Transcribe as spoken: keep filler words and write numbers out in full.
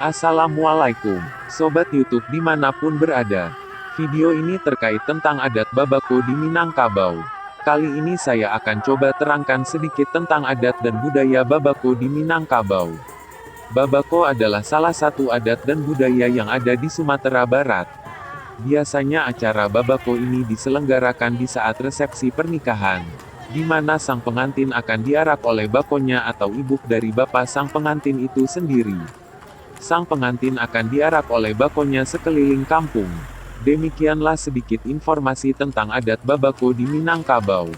Assalamualaikum, Sobat YouTube dimanapun berada. Video ini terkait tentang adat babako di Minangkabau. Kali ini saya akan coba terangkan sedikit tentang adat dan budaya babako di Minangkabau. Babako adalah salah satu adat dan budaya yang ada di Sumatera Barat. Biasanya acara babako ini diselenggarakan di saat resepsi pernikahan, di mana sang pengantin akan diarak oleh bakonya atau ibuk dari bapa sang pengantin itu sendiri. Sang pengantin akan diarak oleh bakonya sekeliling kampung. Demikianlah sedikit informasi tentang adat babako di Minangkabau.